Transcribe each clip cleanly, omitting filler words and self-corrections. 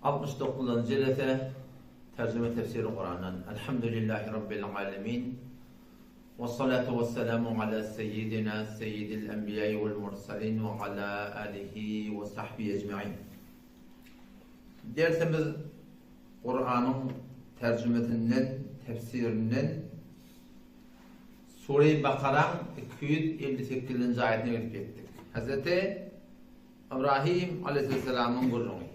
69-njy jelese, Terjime tefsiri Kurandan. Elhamdülillahi Rabbil alemin. Vessalatu vesselamu ala seyyidina seyyidil enbiýai vel mursalin ve ala alihi ve sahbihi ecmain. Dersimiz Kuranyň terjimesinden, tefsirinden Sure-i Bakaraň 258-nji aýatyna gelip ýetdik. Hazreti Ybrahym aleýhissalamyň gürrüňi.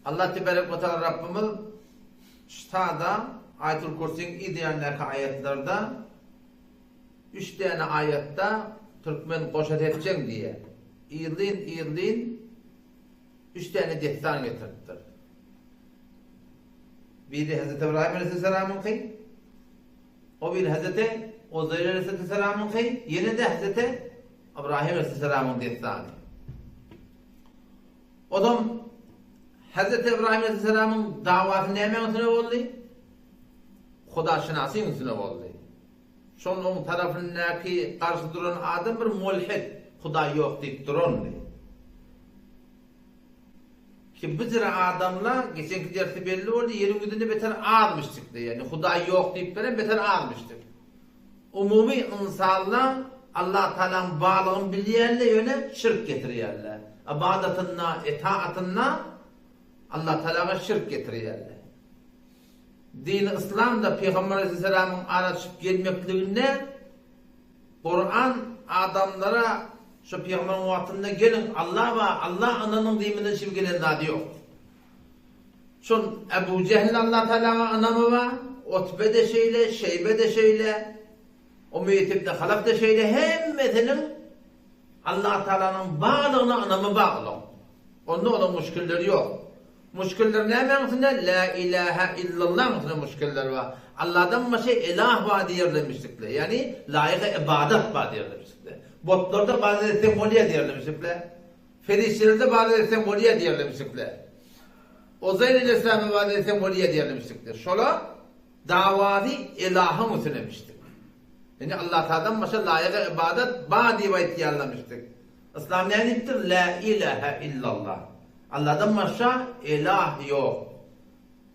Allah tebarek we taala Rabbymyz ştada Aýatul Kürsiň yz ýanyndaky aýatlarda üç däne aýatda türkmen goşa sepjeň diýýär. Yzlyn-yzlyn üç däne dessan getiripdir. Biri Hezreti Ybrahym aleýhissalamyňky, o biri Hezreti Uzeýr aleýhissalamyňky, ýene-de Hezreti Ybrahym aleýhissalamyň dessany. Ozam Hezreti Ybrahym aleýhissalamyň dawasy nämäň üstüne boldy? Hudaşynasyň üstüne boldy. Şol oň tarapyndaky garşy duran adam bir mulhid, Hudaý ýok diýip durandy. Ki bu jyra adamla geçenki dersde belli boldy, ýeriň ýüzünde beter azmyşdykdy. Ýagny Hudaý ýok diýip beren beter azmyşdyk. Umumy ynsanla Allah Tagalaň barlygyny bilýänle ýöne şirk getirýänle. Ybadatynda, etaatynda Allah Tagalaga şirk getirýänle. Dini Yslamda Pygamber Aleyhisselamyň ara düşüp gelmekliginde Kuran adamlara şo pygamberiň wagtynda geliň Alla bar, Alla ynanyň diýmeden şibi gelen zady ýok. Şol Ebu Jehil Alla Tagalaga ynamy bar, Utbe-de şeýle, Şeýbe-de şeýle, Umeýýet ibn Halaf-da şeýle hemmesiniň Alla Tagalanyň barlygyna ynamy bar olaň. Onda olaň muşkilleri ýok. Muşkiller nämäň üstünde? Lä ilähä illallaň üstünde muşkiller bar. Alladan başga ilah bar diýerlemişdikle. Ýagny laýygy ybadat bar diýerlemişdikle. Botlarda ybadat etseň bolýar diýerlemişdikle. Perişdelerde ybadat etseň bolýar diýerlemişdikle. Uzeýr aleýhissalama ybadat etseň bolýar diýerlemişdikle. Şola dawasy ilahyň üstünemişdik. Ýagny Allatagaladan başga laýygy ybadat bar diýip aýtýarlamişdik. Yslam näme diýipdir? Lä ilähä illallah. Allahdan başga ilah ýok.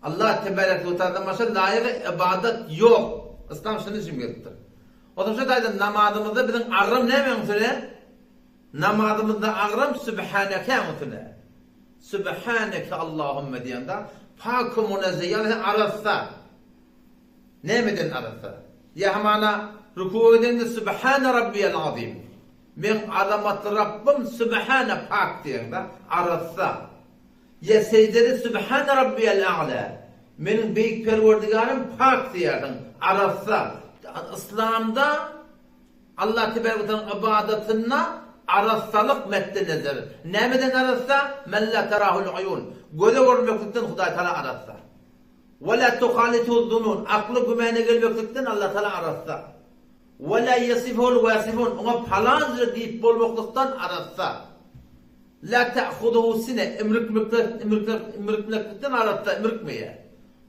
Allah tebarek we taaladan başga laýygy ybadat ýok. Yslam şunuň üçin gelipdir. Onsoň şu taýdan namazymyzda biziň agram nämäň üstüne? Namazymyzda agram Sübhanekäň üstüne. Sübhaneke Allahümme diýende pak münezzeh ýagny sen arassa. Nämeden arassa? Ýa hamana rukuga gidende Sübhane Rabbiyel azim. Meň azamatly Rabbym Sübhane pak diýeňde, arassa. Ýa sejdede Sübhane Rabbiyel a'la. Meniň beýik Perwerdigarym pak diýersiň, arassa. Yslamda Allah tebarek we taalaň ybadatynda arassalyk metde nezer. Nämeden arassa? Men la terahul uýun. Göze görmeklikden Hudaý Taala arassa. Ve la tuhalituhu zunun. Akly gümana gelmeklikden Allah Taala arassa. Ve la yesifuhul vasifun, oňa palanca diýip bolmaklykdan arassa. La ta'huduhu sine, imrikmeklikden arassa, imrikmeýär.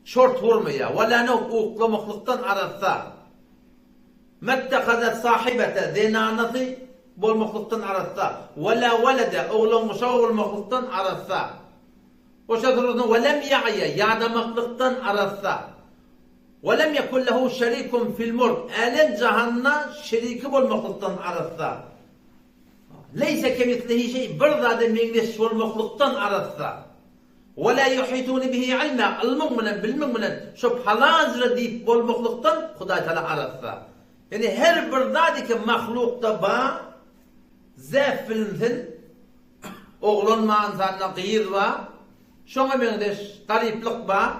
Çort urmaýar. Ve la newm, uklamaklykdan arassa. Mettehaze sahibete, zenanasy bolmaklykdan arassa. Ve la welede, oglan-uşagy bolmaklykdan arassa. Goşa surasynda Ve lem ya'ye, ýadamaklykdan arassa. Ve lem yekun lehu şerikun fil mulk, älem-jahanda şeriki bolmaklykdan arassa. Leýse kemislihi şeý, bir zada meňzeş bolmaklykdan arassa. Ve la yuhitune bihi ilma, ylmyň bilen, bilimiň bilen şo palanjyra diýip bolmaklykdan Hudaý Tagala arassa. Ýagny her bir zat ki mahlukda bar, zäf bilinsin, oglan bar ynsanda, gyz bar, şoňa meňzeş garyplyk bar,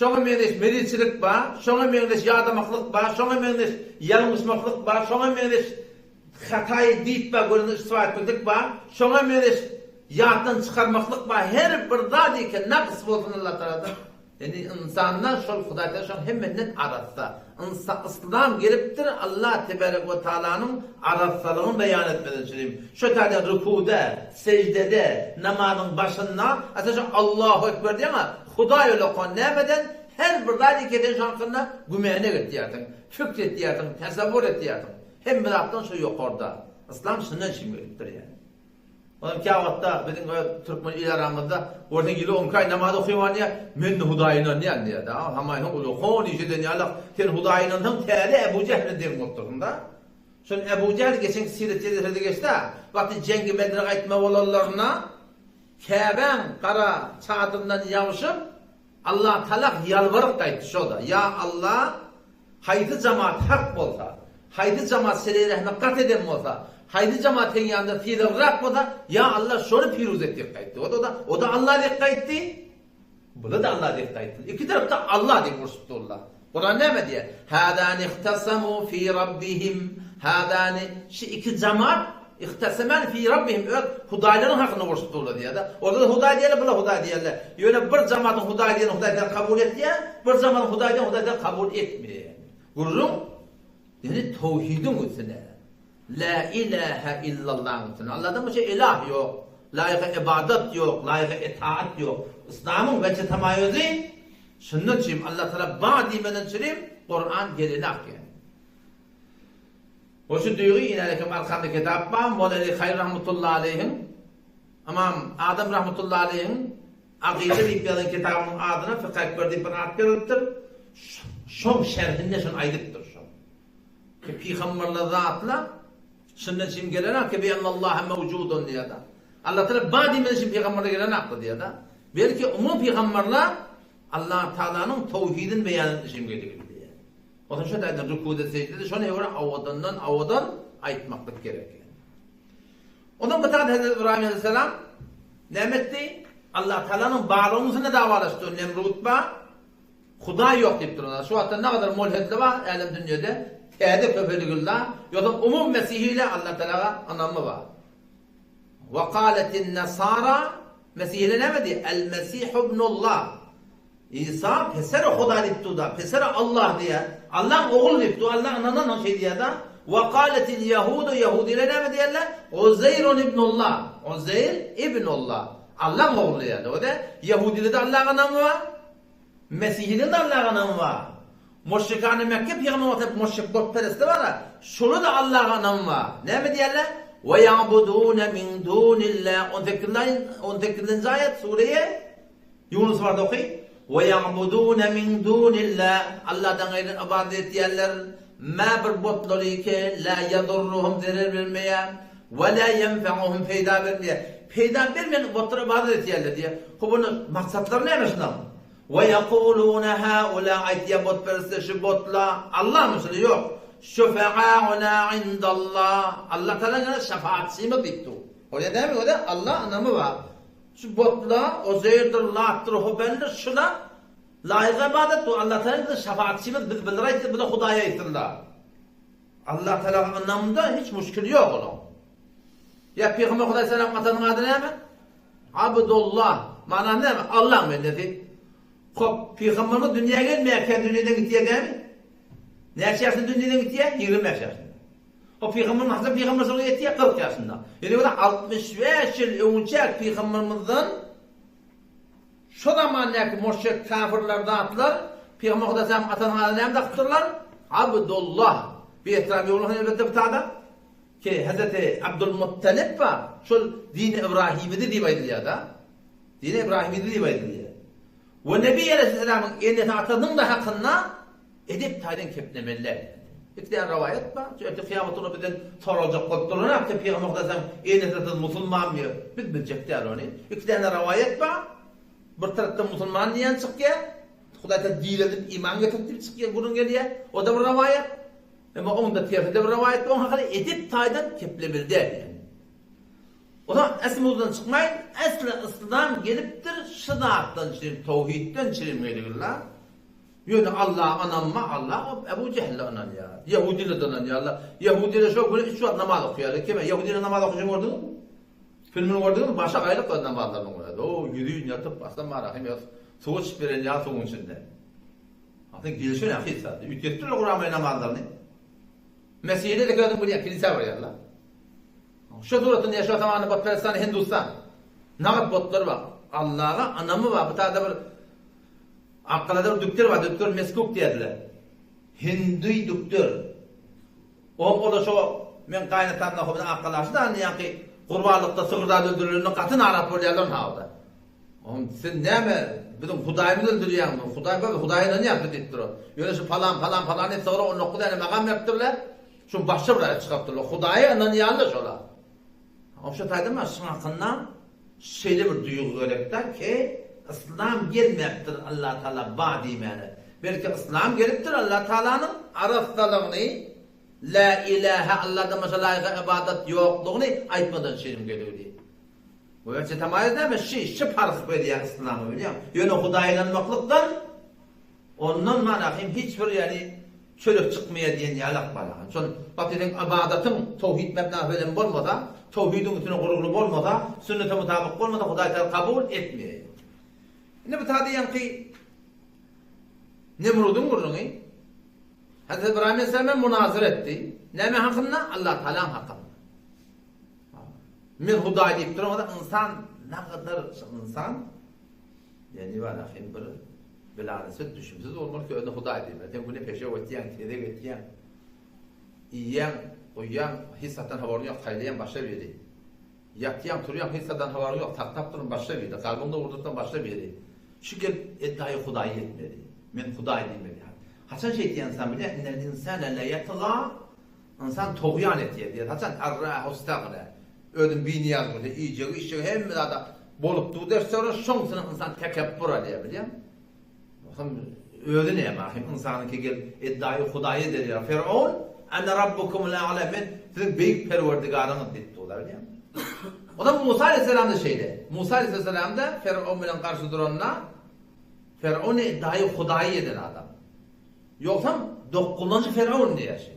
Şoňa meňzeş mezilçilik bar, şoňa meňzeş ýadamaklyk bar, şoňa meňzeş ýalňyşmaklyk bar, şoňa meňzeş hataýy diýip bar, gözüňi istiswa etmeklik bar, şoňa meňzeş ýatdan çykarmaklyk bar, her bir zat eken naks bolsun Allah Tagaladan, ýagny ynsanda şol Hudaý Tagala şoň hemmesinden arassa. Ynsa yslam gelipdir Allah tebarek we taalanyň arassalygyny beýan etmesi üçin. Şo taýdan rukuda, seždede, namazyň başynda, aslynda şo Allahu ekber diýeňä, Hudaý ulakan nämeden her bir zat ekeden şo hakynda gümene getýärsiň, fikr etýärsiň, tasawwur etýärsiň. Hemme zatdan şo ýokarda. Yslam şundan üçin gelipdir ýani. Onam käwagtda biziň öz türkmen il aramyzda görseň ýyly on iki aý namaz okaýan diýýär, men-de Hudaýa ynanýan diýýär-de. Hamaýyň uly iş eden ýalak, sen Hudaýa ynansaň täze Ebu Jähle deň bolup dursuň-da. Şol Ebu Jähl geçenki siret jedesede geçdi-ä, wagty Jeňgi Bedre gaýtma bolanlarynda Käbäň gara çadyryndan ýabşyp, Allatagala ýalbaryp gaýtdy şo-da, Ýa Alla, haýsy jemaat hak bolsa, haýsy jemaat seleý-rehme gat eden bolsa, haýsy jemaat seň ýanyňda sylaglyrak bolsa, ýa Alla, şony piruz et diýip gaýtdy. O-da, o-da Alla diýip gaýtdy, bular-da Alla diýip gaýtdy. Iki tarapda Alla diýip urşup durlar. Kuran näme diýýär? Hâzâni ihtasamû fî rabbihim. Hâzâni, şu iki jemaat, ihtasamâni fî rabbihim, öz hudaýlarynyň hakynda urşup durlar diýýär-de. Olar-da hudaý diýýärler, bular hudaý diýýärler. Ýöne bir jemaatyň hudaý diýenini hudaý sen kabul etýär, bir jemaatyň hudaý diýenini hudaý sen kabul etmeýär. Gürrüň, ýöne towhidiň üstüne. Lä ilähä illallahyň üstüne. Alladan başga ilah ýok. Laýyga ybadat ýok, laýyga etaat ýok. Yslamyň weçe tamaýuzy şunda çim Allah tarap bar diýmeden çirim Kuran gelenak ýa. O şu duýgy inälekem arkamda kitap bar, Moleli Haýr rahmetullahi aleýhiň, Ymam Adam rahmetullahi aleýhiň Akyda diýip ýazan kitabynyň adyna Fykh Ekber diýip bir at berilipdir. Şoň şerhinde şony aýdypdyr şo. Ki pygamberler zatla şundan çim gelenak ki bi ennallaha mewjudun diýýär-de. Allah Taala bar diýmedi şin pygamberler gelenakdy diýýär-de. Belki umumy pygamberler Allah Taalanyň towhidini beýan etdi şin geldi diýýär. Onsoň şo taýdan rukuda seždede şony öwre awadandan awadan aýtmaklyk gerek. Onsoň bu taýda Hezreti Ibrahim aleyhisselam näme etdi? Allah Taalanyň barlygynyň üstünde dawalaşdy. Nemrut bar. Hudaý ýok diýip durarlar. Şu wagtda nagadar molhedli bar älem dünýede täze köpeligilla ýogsam umum mesihile Allah Tagala ynamy bar. Wa qalatin nasara mesihile näme diýýär? El mesihu ibnullah. Isa peseri Hudaý diýip durda, peseri Allah diýýär. Allaň ogly diýip dur, Allah ynanan şeý diýýär-de. Wa qalatil yahudu yahudiler näme diýýärler? Uzeýrun ibnullah. Uzeýr ibnullah. Allaň ogly diýýärler. O-da ýahudilerde Allaň ynamy bar. Mesihiligiň-de Allaha ynamy bar. Müşrikany Mekge pygamber wagty müşrik butperestler bar-a, şolara-da Allaha ynamy bar. Näme diýýärler? Ve ya'budune min dunillah on sekizinji aýat, on sekizinji aýat sureýe Ýunus barada oky. Ve ya'budune min dunillah Allahdan gaýry ybadat etýärler. Mä bir butlary ki la yadurruhum zerer bermeýär. Ve la yenfe'uhum peýda bermeýär. Peýda bermeýän butlara ybadat etýärler diýýär. Hop onda maksatlary näme şunuň? Ve yekulune haula aýtýar butperestler şu butlar Allahmy şular ýok. Şufa'auna indallah Allah Tagala ýanynda şefaatçymyz diýip dur. Bolýar dämi özi Allah ynamy bar. Şu butlar Uzeýrdir, Latdyr, Hubeldir şular laýyk ybadat bu Allah Tagala ýanynda şefaatçymyz biz bizler aýtsak bular Hudaýa aýtsynlar. Allah Tagala ynamda hiç muşkil ýok onuň. Ýa Pygamber Hudaý salam atasynyň ady näme? Abdullah. Manasy näme? Allaň bendesi. Hop, pygamberimiz dünýä gelmeýärkä dünýeden gitýär dämi? Näçe ýaşynda dünýeden gitýär? 25 ýaşynda. Hop, pygamberimiz haçan pygamber soňra ýetýär? 40 ýaşynda. Ýöne görä 65 ýyl öňünçä pygamberimizden Şo zamandäki muşrik kafirler zatlar Pygamber Hudaý salam atasynyň adyny näme dakypdyrlar? Abdullah. Bir ehtiram ýok elbetde bu tada. Ki Hezreti Abdul Muttalib bar. Şol dini Ibrahimidi diýip aýdylýar-da. Dini Ibrahimidi diýip aýdylýar. We Nebi aleýhissalamyň enesi atasynyň da hakynda edep taýdan keplemeli däl. Bir däne rowaýat bar. Şu ertir kyýamat güni bizden soraljak bolup duranok ki Pygamber Hudaý salam enesi atasy musulmanmy? Biz biljek däl ony. Iki däne rowaýat bar. Bir tarapdan musulman diýen çykýar. Hudaý taala direldip iman getirdi diýip çykýar, gürrüň gelýär. O-da bir rowaýat. Emma oňda tersinde bir rowaýat bar. Oň hakynda edep taýdan keplemeli däl diýen. O zaman esli mowzudan çykmaýyn, esli yslam gelipdir şu zatdan çirim, towhidden çirim geligilla. Ýöne Allaha ynanma, Allah Ebu Jehile ynanýar. Ýehudiler-de ynanýarlar. Ýehudiler şo güni üç wagt namaz okaýarlar. Kime? Ýehudiler namaz okaşyny gördüňizmi? Filmini gördüňizmi? Başa gaýlyk öz namazlarynyň özi. O, ýüzin ýatyp, aslan barahym ýa suwa çykyp beren ýaly suwuň içinde. Aslynda gelşi nähili zat. Üýtgetdiler guramaýy namazlaryny. Mesihide-de özüň bilýäň, kilisä barýarlar. Şo suratda näme şo zamanda butperestan Hindustan. Nagt butlar bar. Allaha ynamy bar. Bu taýda bir Ankarada bir dükder bar, dükder Meskuk diýerdiler. Hindi dükder. Oň ola şo men gaýynatamdan howdan akgalaşdy da indi ýaňky. gurbanlykda sygyr zat öldürilende gaty narat bolýarlar hawda. Oňa sen näme biziň Hudaýymyzy öldürýäňmi? Hudaý bar, Hudaýa ynanýas biz diýip durar. Ýöne şu palan, palan, palan diýip sygyra 19 däne magam beripdirler. Şuň başga bir aýat çykarypdyrlar. Hudaýa ynanýanlar şolar. Oňa şu taýda maňa şuň hakynda şeýle bir duýgy gerekdä ki, yslam gelmäpdir Allah Taala ba diýmäne. Belki yslam gelipdir Allah Taalanyň arassalygyny, Lä ilähe Alladan başga laýyk ybadat ýoklugyny aýtmadan şeýle gelüwli. Göýä tamaýyz näme şi, şi parh berýär yslama bilýäň. Ýöne Hudaýa ynanmaklykdan ondan mana hem hiç bir ýani çörek çykmaýar diýen ýalak bar. Şol wagt seniň ybadatyň towhid mebnasy bilen bolmasa, towhidiň üstüne gurulgy bolmasa, sünnete mutabyk bolmasa Hudaý Tagala kabul etmeýär. Indi bu taýda ýaňky Nemrudyň gürrüňi. Hazreti Ibrahim aleyhisselam hem munazara etdi. Näme hakynda? Allah Tagalaň hakynda. Men Hudaý diýip duran ynsan nagadar ynsan ýani bar hem bir bilanysy düşümsiz bolmaly ki özüne Hudaý diýmeli. Sen güne peşew etýäň, tezek etýäň. Iýýäň, guýýaň, hiç zatdan habaryň ýok, saýlaýaň başga biri. Ýatýaň, turýaň, hiç zatdan habaryň ýok, saklap duran başga biri. Kalbyňda urdurtdan başga biri. Şu gelip eddaýy Hudaýy etmeli. Men Hudaý diýmeli. Haçan şeýtýän ynsan bilýär, innel insane le ýatga Ynsan togýan etýär diýýär. Haçan arrahu-stagna, özüni binyýaz görse, iýjegi, içjegi hemme zada bolup dur derse, şoň üçin ynsan tekepbur alýar, bilýäňmi? Ýogsam özi näme ahym ynsanyňky gelip eddaýy Hudaýy eder ýaly. Ferowun, Ene rabbukumul a'la, men siziň beýik Perwerdigaryňyz diýip dur-da, bilýäňmi? Onam Musa aleyhisselam-da şeýle. Musa aleyhisselam-da Ferowun bilen garşy duranda, Ferowun eddaýy Hudaýy eden adam. Ýogsam dokuzynjy Ferowun diýýär şi.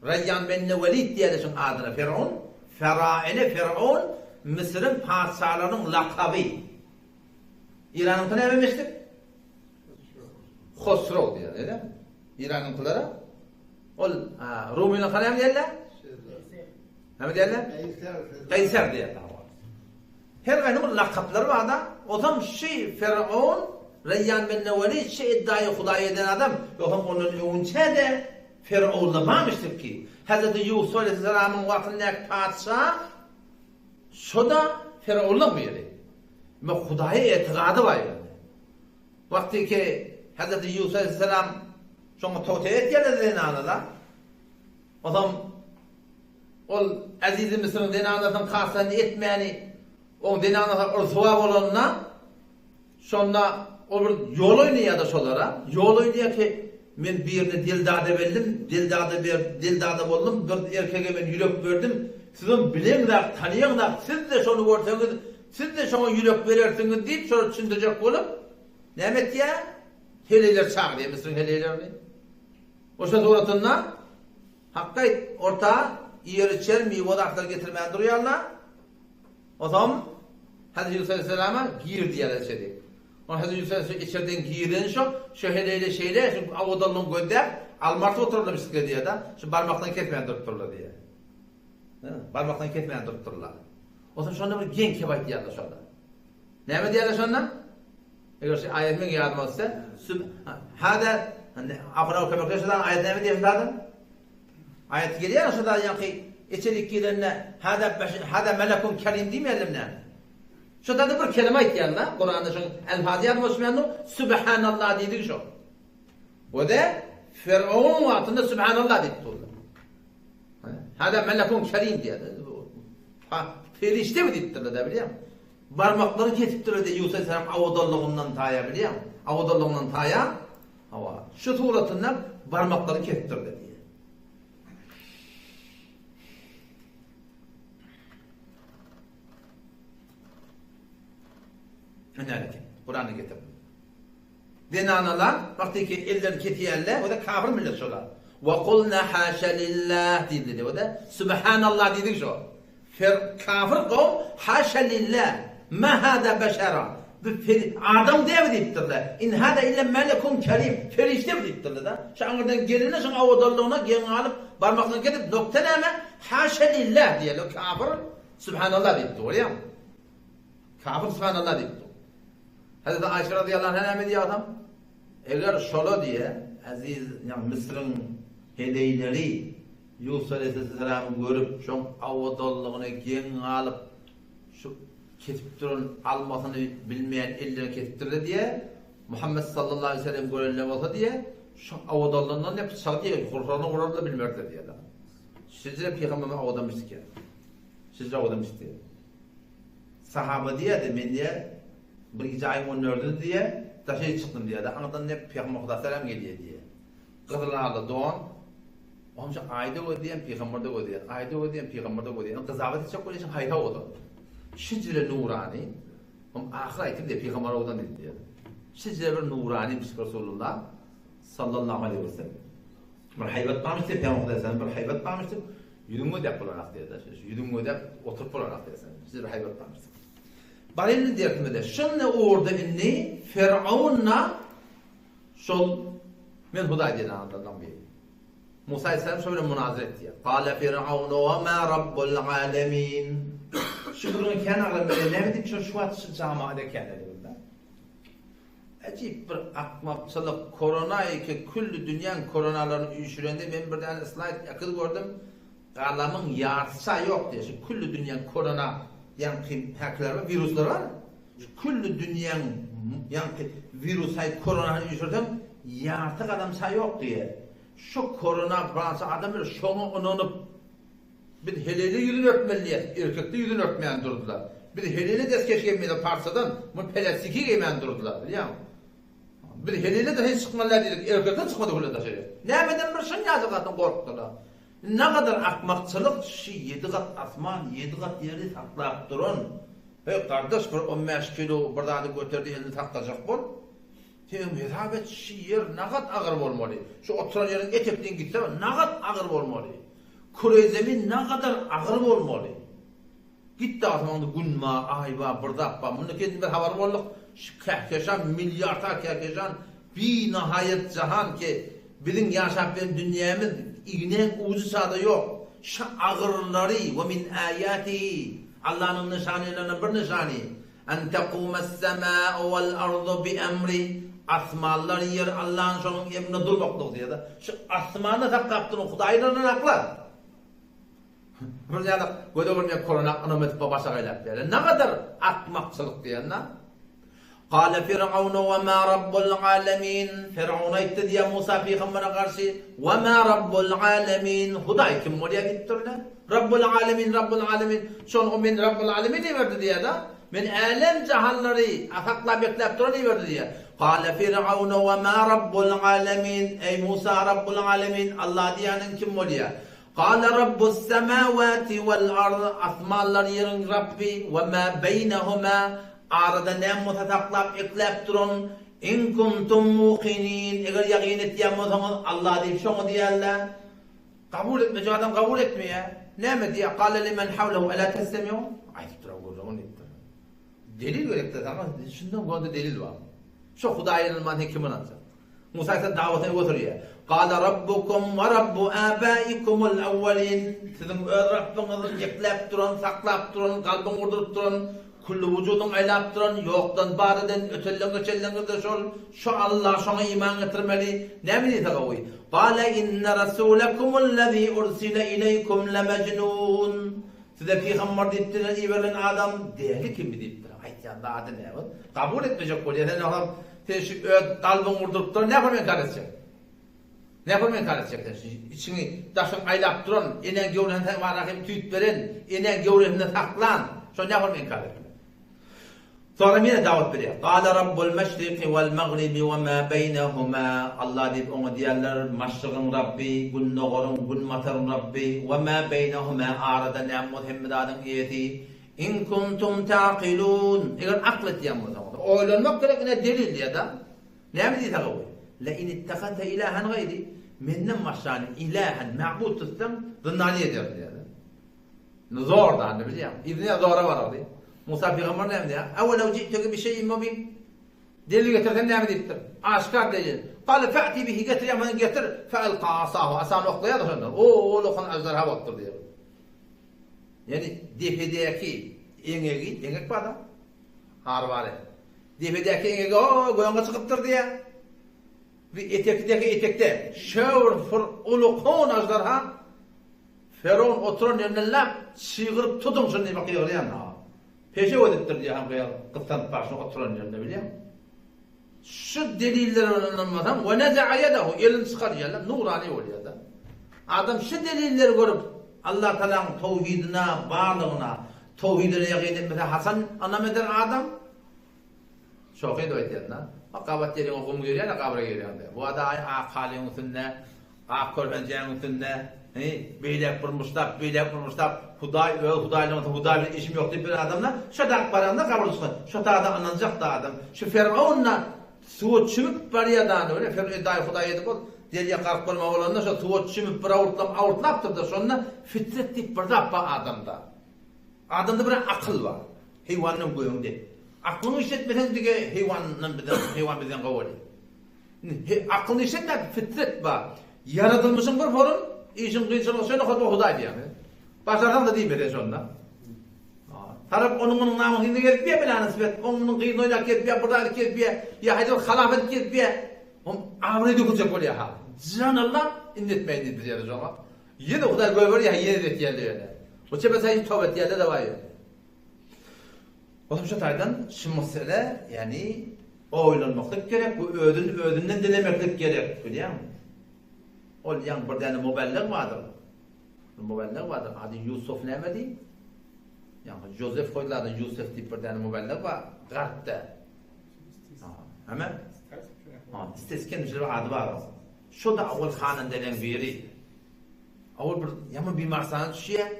Raýýan benne Welid diýýärler şuň adyna Ferowun. Feraene Ferowun Müsüriň patyşalarynyň lakaby. Iranyňky näme emişdik? Hosrow diýýär, öýle? Iranyňkylara ol Rumynyňka näme diýýärler? Näme diýýärler? Kaýser diýýärler. Her gaýsynyň bir lakaplary bar-da, ozam şi Ferowun Reýýan benne Welid şi iddaýy Hudaý eden adam, ýogsam ondan öňünçä-de Ferowunlar barmyşdyr ki, Hezreti Ýusup aleýhissalamyň wagtyndaky patyşa şo-da Ferowunlaň biri. Emma Hudaýa etigady bar ýöne. Wagty ki Hezreti Ýusup aleýhissalam şoňa towsiýe etýärler zenanalar. Ozam Ol Ezizi Müsüriň zenanasynyň kastyny etmäni, oň zenanasy ryswa bolanda, şonda ol bir ýol oýnaýar-da şolara. Ýol oýnaýar ki, men birine dildada berdim, dildada ber, dildada boldum, bir erkege men ýürek berdim, sizem bileňzak, tanaýaňzak, siz-de şony görseňiz, siz-de şoňa ýürek berersiňiz diýip, şolara düşündirjek bolup, näme etýär? Heleýleri çagyrýar, Müsüriň heleýlerini. Oşa suratynda Hakgaý orta iýer-içer miwe zatlar getirmän durýarlar. Onsoň Hezreti Ýusup aleyhissalama gir diýýärler içeri. Onsoň Hezreti Ýusup aleyhissalam içerden giren şo, şo heleýle şeýle şu owadanlygyny gözläp, almartyp oturarlar bisikle diýýär-de, şu barmaklaryny kesmän durupdyrlar diýýär. Barmaklaryny kesmän durupdyrlar. Onsoň şonda bir geň kep aýtýarlar şonda. Näme diýýärler şonda? Eger şu aýat meň ýadyma düşse, sub hada ahura kömekleş şudan aýat näme diýýär şudan? Aýat gelýär şudan ýaňky içerik girende hada hada melekun kerim diýmeýärler näme? Şuda da bir kelime aýtýarlar, Kuranda şoň elfazy ýadyma düşmeýär, Subhanallah diýdigi şo. O da Firavun wagtynda Subhanallah diýip durdy. Hada melekun kerim diýýär. Ha, perişde diýipdirler-de bilýäňmi? Barmaklary kesipdir-de Ýusup aleyhisselam owadanlygyndan taýa bilýäňmi? Owadanlygyndan taýa, hawa, şu suratynda barmaklary kesipdir-de diýýär. Ine, Kurany getirdim. Zenanalar wagtyky ellerini kesýärler, o-da kafir millet şolar. Wa kulna haşa lillah diýdi, o-da subhanallah diýdik şo. Fer kafir kowum haşa lillah ma hada beşera bu peri adam däl diýipdirler. In hada illa melekun kerim perişde bu diýipdirler-de. Şu aňyrdan gelene şoň owadanlygyna geň galyp barmaklaryny kesip nokta näme haşa lillah diýerler kafir subhanallah diýipdir görýäňmi. Kafir subhanallah diýipdir. Hazreti Aýşe razyýallahu anha näme diýýär adam? Eger şola diýe, eziz, ýagny Müsüriň heleýleri. Ýusup aleýhissalamy görüp, şoň owadanlygyna geň galyp, şu kesip duran almasyny bilmeýän ellerini kesipdir-de diýýär. Muhammet sallallahu aleýhi we sellem görende bolsa diýýär, şoň owadanlygyndan diýýär, pyçagy diýýär, gursagyna urardy-da bilmerdi diýýär. Şeýle pygamberimiz owadanmyş diýýär. Şeýle owadanmyş diýýär. Sahaba diýýärdi, men diýýär, bir gije aýyň on dördüdi diýýär, daşary çykdym diýýär-de, aňyrdan diýýär, pygamber Huda salam gelýär diýýär. Gyzyl ala don, Onça aýda gözleýän, pygamber-de gözleýän, aýda gözleýän, pygamber-de gözleýän. Gyzabat etjek bolýan haýsy owadan? Şijire nurany, Oň ahyr aýtym diýýär, pygamber owadan diýdi diýýär. Şijire bir nuranymiş Resulullah sallallahu aleýhi we sellem. Bir haýbat barmyş diýýär, pygamber Hudaý bir haýbat barmyş diýip, ýüzüň gözläp bolanak diýýär. Ýüzüň gözläp oturyp bolanak diýýär. Şijire bir haýbat barmyş diýip. Bar indi dersimize. Şunda orda indi Firaunna Şol, Men Hudaý diýen adamlardan biri. Musa aleyhisselam şo bilen munazara etdi. Gala Firaunu we ma rabbul alemin. Şu gürrüňi kän aglam bilen näme diýip şu wagt şu jamaat eken edildi. Ajip bir akmakçylyk korona eke külli dünýäň koronalaryny üýşürende men bir däne slayd ekiz gördüm. Galamyň ýarsyça ýok diýe şu külli dünýäň korona ýaňky häkiler bar wiruslar bar. Şu külli dünýäň ýaňky wirusaý koronany üýşürseň ýarty galam çaý ýok diýýär. Şu korona brança adam bile şoňa ynanyp biz helele ýüzüni örtmeli diýýäs, erkekde ýüzüni örtmän durdylar. Biz helele deskeş geýmeli parçadan, muny pelästiki geýmän durdylar, bilýäňmi? Biz helele daşary çykmaly däl diýdik, erkekler çykmady hule daşary. Nämeden bir şonýajyk zatdan gorkdylar. Nagadar akmakçylyk şi ýedi gat asman ýedi gat ýeri saklap duran Heý gardaş bir on bäş kilo bir zady göterdi elini saklajak bol. Senem hesap et şi ýer nagat agyr bolmaly. Şu oturan ýeriň etekden gitse nagat agyr bolmaly. Küreý zemin nagadar agyr bolmaly. Gitdi asmanda gün bar, aý bar, bir zat bar. Munda kendimiz habar bolduk. Şu kähkeşan, milliardar kähkeşan, binahaýat jahan ki, biziň ýaşap ýören dünýämiz ignäň ujy çada ýok. Şu agyrlary, we min aýatihi, Allanyň nyşanylaryndan bir nyşany, en tekumes-semâ'u wal-ardu bi-emrih, asmanlar, ýer Allanyň şonuň emrine durmaklygy diýýär-de. Şu asmany saklap duran Hudaýlardan sakla. Bir ýaly göze görünýän korona ynam edip başa gaýlap diýýär. Nagadar akmakçylyk diýende. Gale Firawun we ma rabbul alamin. Firawun aýtdy diýýär Musa pygambere garşy, we ma rabbul alamin. Hudaý kim bolýar diýipdirler. Rabbul alamin, rabbul alamin. Şony men rabbul alamin diýiberdi diýýär-de. Men älem jahanlary saklap bekläp duran diýiberdi diýýär. Gale Firawun we ma rabbul alamin. Eý Musa rabbul alamin, Allah diýýäniň kim bolýar? Gale Rabbus semawati wal ard, asmanlar ýeriň Rabby, we ma beýnehuma, arada näme bolsa saklap ekläp duran, in kuntum muqinin, eger ýagyn etýän bolsaňyz, Allah diýip şoňa diýerler. Kabul etmejek adam kabul etmeýär. Näme diýýär? Gale limen hawlehu ela testemiun? Aýdyp duran gürrüňi diýipdir. Delil gerekde saňa, şundan gonda delil bar. Şo Hudaýa ynanman sen kime ynanjak? Musa aýtsa dawatyny öňe sürýär. Gala rabbukum we rabbu abaikumul awwalin. Siziň öz Rabbyňyz ekläp duran, saklap duran, kalbyňy urduryp duran, külli wujudyňy aýlap duran, ýokdan bar eden, ötenleň geçenleňiz-de şol, şo Alla, şoňa iman getirmeli. Näme diýse gowy? Gala inne rasulakumul lezi ursile ileýkum lemejnun. Size pygamber diýip diňe iberilen adam däli kimi diýipdir. Aýtýan zady näme? Kabul etmejek bolýar. Sen oňa sen şu öz kalbyňy urduryp duran nähili inkar etjek? Nähili inkar etjek sen şu içiňi daşyň aýlap duran, eneň göwresini sen bar rahim tüýt beren, eneň göwresinde saklan, şony nähili inkar etjek? Soňra ýene dawat berýär. Gala rabbul meşriki wal magribi we ma beýnehuma, Allah diýip oňa diýerler, Maşrygyň Rabby, gündogaryň, günbataryň Rabby, we ma beýnehuma, arada näme bolsa hemme zadyň eýesi, in kuntum ta'kilun, eger akyl etýän bolsaňyz. Oýlanmak gerek ine delil diýýär-de. Näme diýse gowy? Le in ittehazte ilahen gaýri, menden başgany ilahen, ma'bud tutsaň, zyndany ederin diýýär. Indi zor da indi bilýäň. Yzyna zora barardy. Musa pygamber näme diýýär? Awelew ji'teke bi şeýin mubin. Delil getirsem näme diýipdir? Aşgär delil. Gale fe'ti bihi getirýän bolsaň getir. Fe'elka asahu. Asany oklaýar-da şonda. O ulukan aždarha bolupdyr diýýär. Ýani depedäki eňegi, eňek bar-da. Ary bar. Depedäki eňegi o göňe çykypdyr diýýär. Bir etekdeki etekde şöwür fur ulukan aždarha. Ferowun oturan ýerinden lap çygyryp tutuň şuny diýip gygyrýan. Peşew edipdir diýýär hem gyýal gyssanyp barşyna oturan ýerinde bilýäňmi? Şu deliller bilen ynanmasaň, we neza'a ýedehu, elini çykarýarlar, nurany bolýar-da. Adam şu delilleri görüp, Allah Tagalaň towhidine, barlygyna, towhidine ýakyn etmese haçan ynam eder adam? Şohy edip aýtýan-da. Bak gabat ýeriňe gum girýär-de gabra girýäňde. Bu ada aý ak halyň üstünde, ak körpenjäň üstünde, hi, beýläk bir muşdap, beýläk bir muşdap, Hudaý öz Hudaýlygyny Hudaý bilen işim ýok diýip bir adamda şo dagyp baranda gabyr çykar. Şo tada ynanjak-da adam. Şu Ferowun-da suwa çümüp barýadany öyle Ferowun daýy Hudaý edip ol derýa gark bolmaly bolanda şo suwa çümüp bir awurtlap awurtlapdyr-da şonda fitret diýip bir zat bar adamda. Adamda bir akyl bar. Heýwandan göýüň dek. Aklyňy işletmeseň dige heýwandan bizden heýwan bizden gowy bolýar. Indi aklyňy işletmän fitret bar. Ýaradylmyşyň bir forun, işiň kynçylygy şeýle hotba hudaý diýýäň. Başarsaň-da diýme sen şonda. Tarap onuň munuň namyň yzyna gezip ýa bilany sibet, oň munuň gyzyny oýnap gezip ýa bir zat edip gezip ýa, ýa haýsy bir halap edip gezip ýa. Oň abraýy döküljek bolýar ha. Jan Allah, indi etmäýin diýip biz ýerde şoňa. Ýene hudaý goýberýär, ýene etýär diýýär. Bu çepe saýy toba etýärler-de bar ýöne. Goşmaça taýdan şu mesele, ýagny oýlanmaklyk gerek we özüni özünden dilemeklik gerek, bilýäňmi? Ol ýaňy bir däne mubellig bardyr. Bir mubellig bardyr, ady Ýusuf nämedi? Ýaňky Jozef goýdular adyny Ýusuf diýip bir däne mubellig bar, garpda. Näme? Ha, Stesken bir ady bar. Şo-da owal hanandeleň biri. Owal bir ýaman bimarsana düşýär.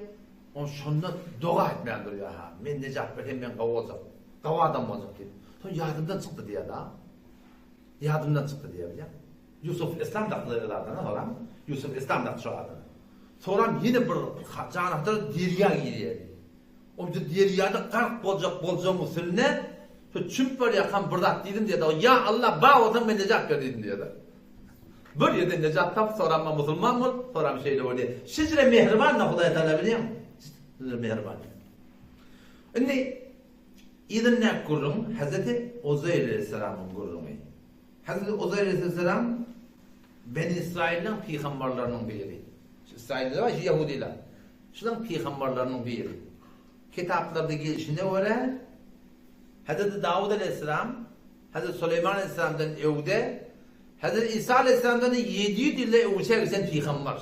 Ol şonda doga etmän durýar-ha, Men nejat bersem men gowy boljak, gowy adam boljak diýip. Soň ýadymdan çykdy diýýär-da. Ýadymdan çykdy diýýär, bilýäňmi? Ýusuf Islam dakdy öz adyna, soram. Ýusuf Islam dakdy şo adyna. Soram ýene bir janahyr derýa girýär. Ol derýada gark boljak boljagyň üstünde şu çümüp barýarkam bir zat diýdim diýýär-de, Ýa Alla, bar bolsaň men nejat ber diýdim diýýär-de. Bir ýerden nejat tap, soramma musulman bol, soram şeýle bolýar. Şijre mähriban-da Hudaý Tagala bilýäňmi? Şijre mähriban. Indi yzyndaky gürrüň Hezreti Uzeýr aleýhissalamyň gürrüňi. Hezreti Uzeýr aleýhissalam Beni Israýylyň pygamberleriniň biri. Şu Israýyllar bar, şu ýahudylar. Şularyň pygamberleriniň biri. Kitaplarda gelşine görä Hezreti Dawud aleýhissalam Hezreti Süleýman aleýhissalamdan öwde, Hezreti Isa aleýhissalamdan 700 ýyl öňçä geçen pygamber.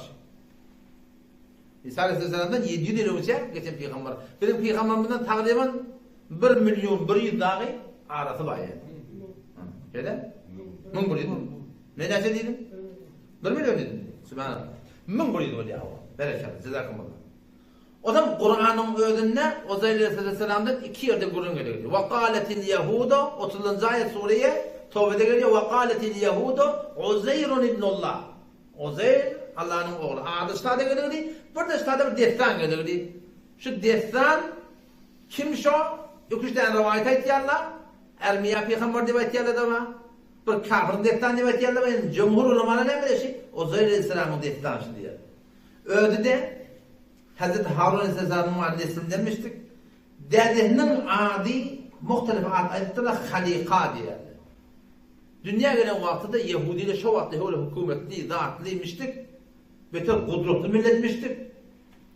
Isa aleýhissalamdan 700 ýyl öňçä geçen pygamber. Biziň pygambermizden tagryban 1 million 100 dagy arasy bar ýaly. Şeýle? 1100. Men näçe diýdim? 1 million diýdim. Subhanallah. 1100 bolýar. Berekella. Jazakumullah. Onam Kuranyň özünde Uzeýr aleýhissalamdan iki ýerde gürrüň edildi. Wa galetil ýehudu, otuzynjy aýat sureýe Towbede gelýär, Wa galetil ýehudu Uzeýrun ibnullah. Uzeýr Allanyň ogly. Ady ştada geldi, bir-de ştada bir dessan geldi. Şu dessan kim şo? Iki-üç däne rowaýat aýtýarlar. Ermiýa pygamber diýip aýtýarlar-da bar. Bir kafiriň dessany diýip aýtýarlar bar. Indi jumhur ulamalar näme diýýär? Uzeýr aleýhissalamyň dessany şu diýýär. Özi-de Hezreti Harun aleyhisselamyň neslindenmişdik. Dädesiniň ady muhtelif at aýdypdyrlar, Halyka diýerler. Dünýä gelen wagty-da ýehudiler şo wagtda höwre hökümetli, zatlymişdik, beter gudratly milletmişdik.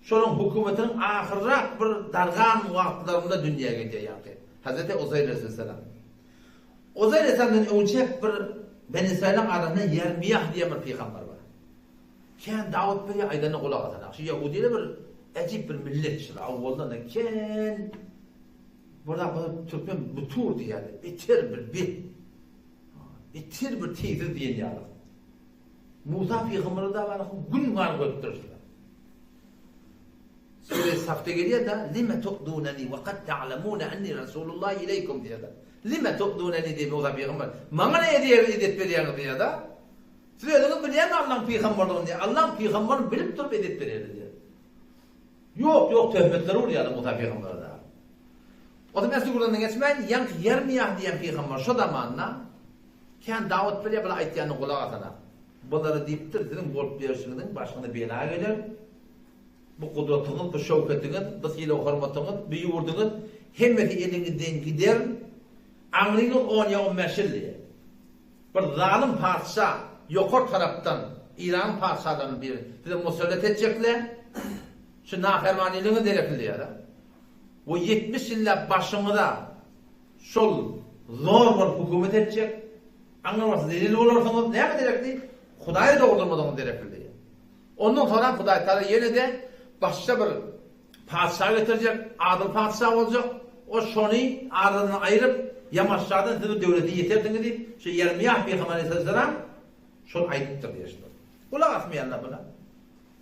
Şolaryň hökümetiniň ahyrrak bir dargan wagtlarynda dünýä gelýär ýaňky Hezreti Uzeýr aleyhisselam. Uzeýr aleyhisselamdan öňçäk bir Beni Israýylyň arasynda Ýermiýah diýen bir pygamber bar. Kän dawat berýär aýdanyna gulak asanak. Şu ýahudylar bir äjip bir millet şular awwaldan-da kän bir zat bolsa türkmen butur diýýärler. Beter bir bet. Beter bir teýsiz diýen ýaly. Musa pygambere da bar gün bar görüpdir şular. Sure Safda gelýär-de, Lime tu'dunani we kad ta'lamuna enni Rasulullahi ileýkum diýýär-de. Lime tu'dunani diýip Musa pygamber, maňa näme ezýet berýäňiz diýýär-de. Siz özüňiz bilýäňmi Allaň pygamberligini diýýär. Allaň pygamberini bilip durup edep berýärler diýýär. Ýok, ýok töhmetler urýarlar Musa pygambere dagy. O zaman esli gürrüňden geçmän, ýaňky Ýermiýah diýen pygamber şo zamanda kän dawat berýär, bular aýtýanyna gulak asanak. Bulara diýipdir, siziň bolup ýörşüňiziň başyňyza bela geler. Bu gudratyňyz, bu şöwketiňiz, bu sylag-hormatyňyz, bu ýurduňyz hemmesi eliňizden gider. Aňryňyz on ýa on bäş ýyl diýýär. Bir zalym patyşa ýokary tarapdan, Eýranyň patyşalarynyň biri, size musallat etjekler. Şu napermanylygyňyz derekli diýýär-de. We 70 ýyllap başyňyza şol zor bolup hökümet etjek, aňrybaşy zelil bolarsyňyz, näme derekli? Hudaýy dogurdurmadygyňyz derekli diýýär. Ondan soňram Hudaý Tagala ýene-de başga bir patyşa getirjek, adyl patyşa boljak, o şony aradan aýryp, ýamaşjadan siz bu döwlete ýetersiňiz diýip, şu Ýermeýah pygamber aleyhisselam şol aýdypdyr diýýär şular. Gulak asmaýanlar buna.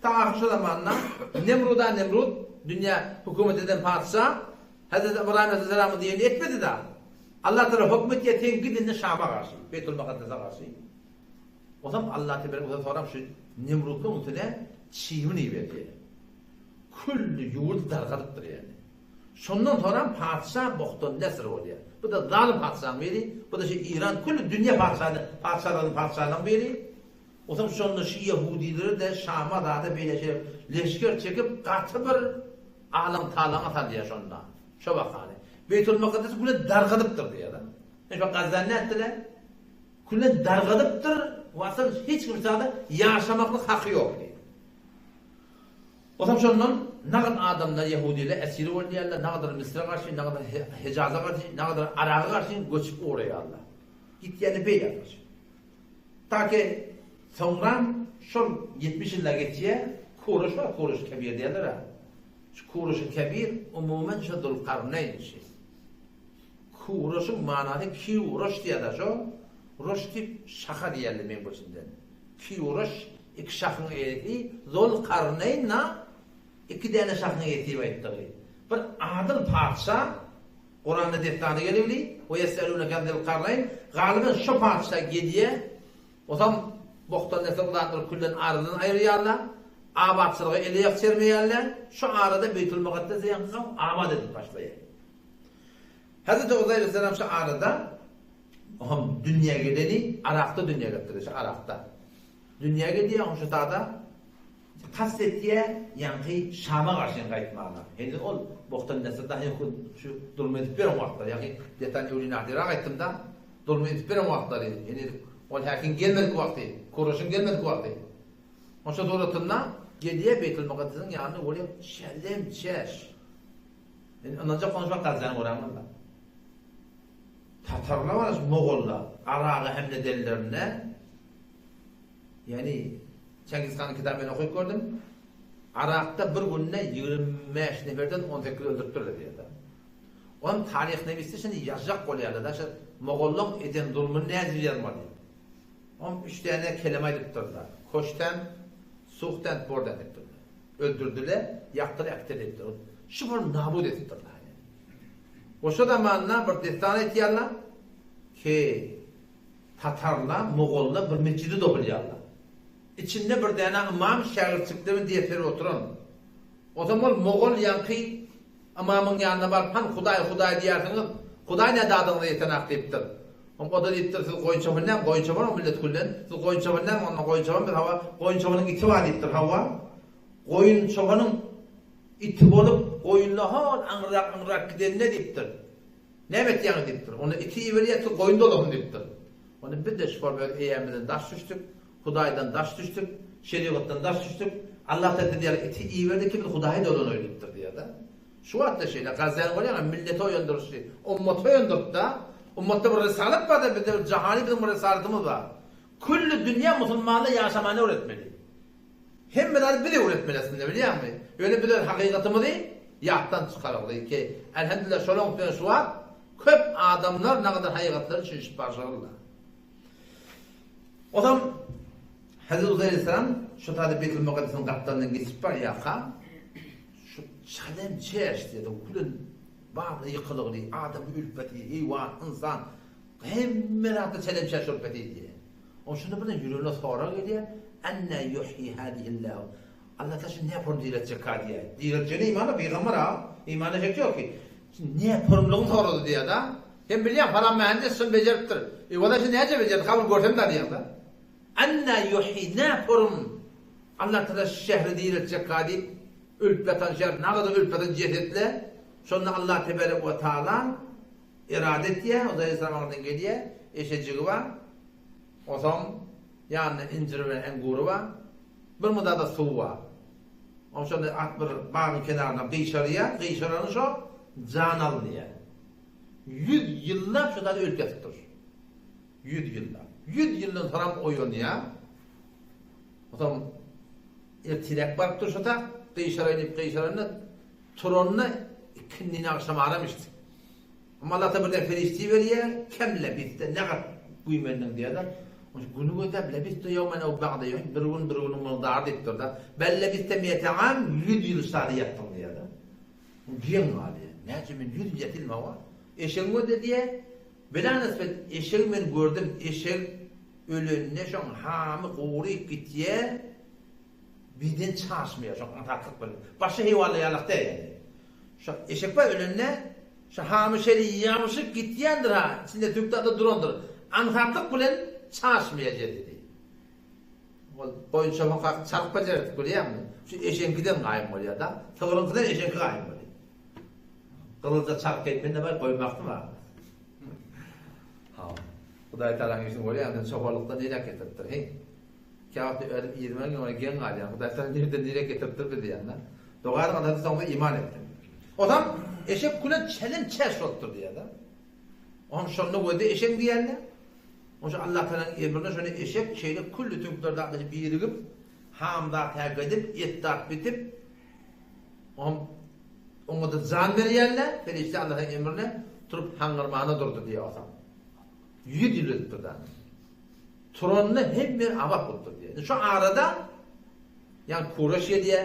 Ta ahyr şo zamanda Nemruda Nemrut dünýä hökümet eden patyşa Hezreti Ybraýym aleyhisselamyň diýenini etmedi-de. Allah Tagala höküm etýär, sen git indi Şama garşy, Beýtul Mukaddese garşy. Onsoň Allah teberek we taala şu Nemrutlaryň üstüne çybyn iberdi. Külli ýurdy dargadypdyr ýaly. Şondan soňram patyşa Bohtan Nesr bolýar. Bu-da zalym patyşaň biri, bu-da şu Iran külli dünýä patyşany, patyşalarynyň patyşalarynyň biri. Onsoň şonda şu ýehudileri-de Şama zada beýle şeýle leşger çekip gaty bir alaň-talaňa salýar şonda. Şo wakany. Beýtul Mukaddesi güle dargadypdyr diýýär. Şo Gazzany nätdiler? Küle dargadypdyr we asyl hiç kim sada ýaşamaklyk haky ýok diýip. Otam şondan nagt adamlar ýehudiler esir bolýarlar, nagdyr Misre garşy, nagdyr Hejaza garşy, nagdyr Araga garşy göçüp ugraýarlar. Gitýärler beýle garşy. Ta ki soňram şol 70 ýyllar geçýär, Kuruş bar, Kuruş Kebir diýerler-ä. Şu Kuruşy Kebir umuman şo Dulkarneýn şi. Kuroşyň manasy Kiuroş diýýärler şo, roş diýip şaha diýýärler meň bilşimden. Kiuroş iki şahyň eýesi, Zolkarneýn-a iki däne şahyň eýesi diýip aýtdygy. Bir adyl patyşa, Kuranda dessany gelibli, We ýes'elûneke an zil-karneýn, galyban şo patyşa gelýär, osam bokdan näse bu zatlary külden aradan aýyrýarlar, abatçylyga ele-ýak çermeýärler, şo arada Beýtulmukaddesi ýaňkam abat edip başlaýar. Hezreti Uzaýr aleyhisselam şu arada oňam dünýä geleni Arakda dünýä gelipdir, şu Arakda. Dünýä gelýär, oň şu sada kast etýär, ýaňky Şama garşy gaýtmaga. Heniz ol Bohtan Nesr dahy şu zulum edip beren wagtlary, ýagny Detan Öwlin Adyrak aýtdym-da, zulum edip beren wagtlary, heniz ol häkim gelmedik wagty, Kureşiň gelmedik wagty. Oň şu suratynda gelýär Beýtul Mukaddesiň ýanyna bolýar çelim-çeş. Indi ynanjak konuşmak Gazany göräňizmi? Tatarlar bar şu mogollar Araga hemle edenlerinde ýani Çengiz hanyň kitabyny men okyp gördüm. Arakda bir günde 25 neferden 18 öldüripdirler diýýär. Onuň taryh newisi şuny ýazjak bolýarlar da şu mogollaryň eden zulmuny nädip ýazmaly? Onuň üç däne keleme aýdypdyrlar. Koşten, Suhten, Borden diýipdirler. Öldürdiler, ýakdylar, äkitdiler diýipdir. Şu bir nabut edipdirler. Oşa zamanda bir dessan aýtýarlar ki, tatarlar, mogollar bir metjide topulýarlar. Içinde bir däne ymam şägirtçikleri bilen ders berip oturan. Onsoň ol mogol ýaňky ymamyň ýanyna baryp, Han Hudaý, Hudaý diýýärsiňiz, Hudaý nä dadyňyza ýetenak diýipdir. Oň o-da diýipdir, siz goýun çopan näme, goýun çopan o millet küllen, siz goýun çopan näme, onda goýun çopan biz hawa, goýun çopanyň iti bar diýipdir, hawa, goýun çopanyň iti bolup, goýunlar hol aňryrak-aňryrak gidende diýipdir, näme etýäňiz diýipdir, onda iti iberýär, siz goýun dolasyn diýipdir. Onda biz-de şu forma öz eýämizden daş düşdük, Hudaýdan daş düşdük, şerigatdan daş düşdük, Allah da biz ýaly iti iberdi ki biz Hudaýa dolanaýyn diýipdir diýýär-de. Şu wagtda şeýle Gazäni görýäňä milleti oýandyryşy, ummaty oýandyrypda, ummatda bir risalat barda bizde bir jahany biziň bir risalatymyz bar. Külli dünýä musulmanlar ýaşamany öwretmeli. Hemme zady biz öwretmeli aslynda bilýäňmi? Ýöne biz öz hakykatymyzy ýatdan çykarygly ki, elhamdülillah şolaň üstüne şu wagt köp adamlar nagadar hakykatlary düşünişip barşarlar. Ozam Hezreti Uzaýr aleyhisselam şu taýda Beýtul Mukaddesiň gapdalyndan geçip barýarka, şu çalem çeş diýdi, külen barly ýykylygly, adam ülpeti, heýwan, ynsan, hemme zatda çalem çeş ülpeti diýdi. Oň şunda birden ýüregine sorag gelýär, Enne ýuhyi hadihillahu. Allah Taala şuny näporum diriltjekka diýýär. Diriltjegine imany bar, pygamber a, imanda şek ýok ki. Näporumlygyny sorady diýýär-de. Sen bilýäň, falan mähendes şuny bejeripdir. E, walla şuny näce bejerdi, kabul görsem-dä diýýäň-de. Anna ýuhyi näporum Allah Taala şu şähri diriltjekka diýip, ölüp ýatan şäher, nagada ölüp ýatan jesetler, şonda Allah teberek we taala erada etýär, Uzaýr aleyhissalam aňyrdan gelýär, eşejigi bar, onsoň ýanynda injiri bilen engury bar, bir mudada suw bar. Oň şonda at bir bagyň kenarynda gyşarýar, gyşarany şo jan alynýar. Ýüz ýyllap şo zat ölüp ýatypdyr. Ýüz ýyllap. Ýüz ýyldan soňam oýanýar. Onsoň ertirek barypdyr şo tak, gyşaraýyn diýip gyşaranda, turanda ikindini agşam aram içdi. Amma Allata birden perişde iberýär, Kem lebiste, ne gat güýmendiň diýýär-de. Onuň güni gözläp, lebiste ýewmen ew ba'de ýewm, bir gün, bir günüň mygdary diýipdir-de. Bel lebiste mi'ete am, 100 ýyl şada ýatdyň diýýär-de. Geň galýar. Näçe men 100 ýyl ýatyryn hawa. Eşegiň gözde diýýär. Bela nisbet eşegi men gördüm, eşek ölende şoň hamy guryp gitýär. Beden çaşmaýar şoň aňsatlyk bilen. Başga heýwanlar ýalak däl ýaly. Şo eşek bar ölende şo hamy şeýle ýabşyp gitýändir ha, içinde süňk zat-da durandyr. Aňsatlyk bilen çaşmaýar jesedi. Ol goýun çopan kakyp çalyp bejerdik bilýäňmi? Şu eşegiňkiden gaýym bolýar-da. Sygryňkydan eşegiňki gaýym bolýar. Gyzylja çalyp geýip men-de bar goýmakdym ha. Hawa. Hudaý Tagalaň işini görýäň sen çopanlykdan nirä getiripdir heý. Käwagt özüm yzyma öňe geň galýan, Hudaý seni nirden nirä getiripdir bizi diýýän-de. Doga ediň adam soňra iman etsin. Ozam eşek küle çelim çäş bolupdyr diýýär-de. Oňam şonda gözi eşek diýýän-de. Onşa Allah Tagalaň emrine şony eşek şeýle külli süňkler zatlar birigip, ham zat häk edip, et zat bitip, oňam oňa-da jan berýän-de, perişde Allahyň emrine turup haňňyrmana durdy diýýär ozam. Ýüz ýyl ötüpdir-de. Turanda hemme ýer abat bolupdyr diýýär. Indi şu arada ýaňy Kureş gelýär,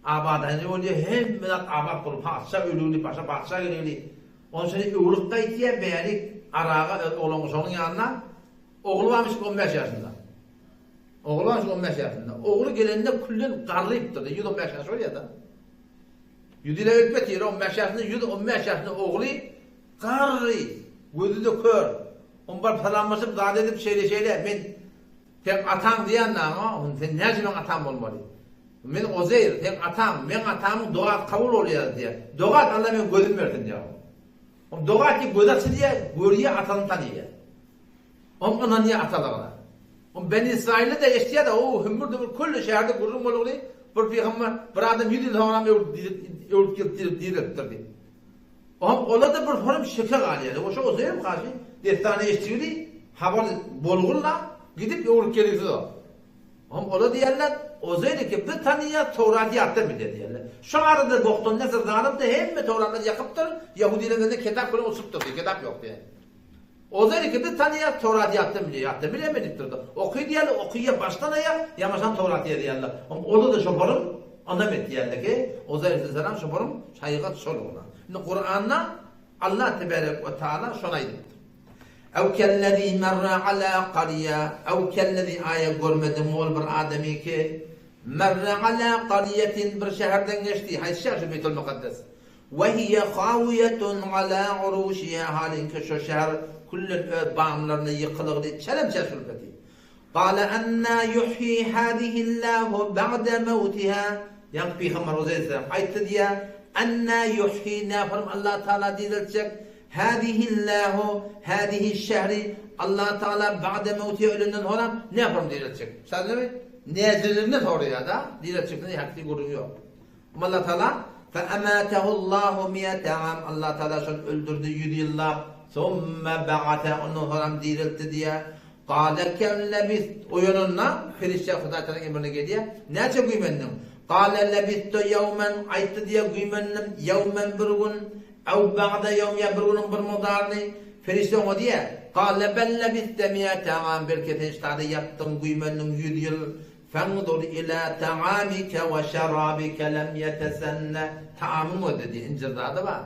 Abadany bolýar, hemme zat abat bolup, patyşa ölügini, başga patyşa gelegini. Onuň üçin öwrüp gaýtýar bärik Araga öz oglan-uşagynyň ýanyna. Ogly barmyş 15 ýaşynda. Ogly barmyş 15 ýaşynda. Ogly gelende külden garrypdyr, 115 ýaş bolýar-da. Ýüz ýyla ötüp ýatyr, 15 ýaşynda, 115 ýaşynda ogly garry, gözi-de kör. Oň baryp salamlaşyp zat edip şeýle şeýle men seň ataň diýendaňa on sen näçe meň atam bolmaly. Men Ozeýr seň ataň meň atamyň dogasy kabul bolýar diýýär. Doga et Alla meň gözüm bersin diýýär. Oň doga et diýip gözi açylýar görýär atasyny tanaýar. Oň ynanýar atalygyna. Oň Beni Israýylda-da eşidýär-de o hümmür-dümür külli şäherde gürrüň bolugly bir pygamber bir adam ýüz ýyl soňram öwrüp gelip direlipdir diýip. Oňa ola-da bir horum şeke galýar. Oşa Ozeýew kaşy dessany eşitgili habar bolgul-la, gidip öwrüp gelgisiz o. Oňa ola diýerler, Ozeýniki biz tanyýas, Towraty ýatdan bilýär diýerler. Şo arada Bohtannesr zalym-da hemme Towratlary ýakypdyr, ýahudylaryň elinde ketap bilen uçupdyr diýýär, ketap ýok diýýär. Ozeýniki biz tanyýas, Towraty ýatdan bilýär, ýatdan bilýärmi diýipdir-de. Oky diýerler, okyýar başdan aýak, ýamaşan Towraty ýazýarlar. Oňa ola-da şo horum ynam etýärler ki, Ozeýr aleyhisselam şo horum Hakykat şoluguna. Indi Kuranda Allah tebarek we taala şony aýdypdyr. Ew kellezî merre alâ karýa, ew kellezî aýa görmediňmi ol bir adamy ki, merre alâ karýetin bir şäherden geçdi, haýsy şäher şu Beýtul Mukaddes? We hiýe hawiýetun alâ uruşiha halyňki şo şäher küllen öz bamlaryna ýykylygdy, çelem-çäş bolup ýatyr. Gala anna yuhyi hazihillahu ba'de mewtiha, ýaňky pygamber Uzeýr aýtdy diýýär, anna yuhyi nähorm Allah Tagala direltjek, hazihillahu hazihi şähri Allah Tagala ba'de mewtiha ölenden soňram nähorm direltjek. Şadymy? Näjiligini soraýar-da, direltjekini hakda gürrüň ýok. Allah Tagala fe ematehullahu mi'ete am, Allah Tagala şony öldürdi ýüz ýyllap, summe ba'ate ondan soňram direltdi diýýär. Gale kem lebist, oýananda perişde Hudaý Tagalaň emrine gelýär, Näçe güýmendiň? Gale lebistu ýewmen, aýtdy diýýär, güýmendim, ýewmen bir gün, ew ba'de ýewm ýa bir günüň bir mukdaryny. Perişde oňa diýýär, Gale bel lebiste mi'ete am, belki sen ştada ýatdyň, güýmendiň ýüz ýyl, fenzur ila ta'amike we şerabike lem ýetesenne, taamyň gözle diýýär, injir zady bar,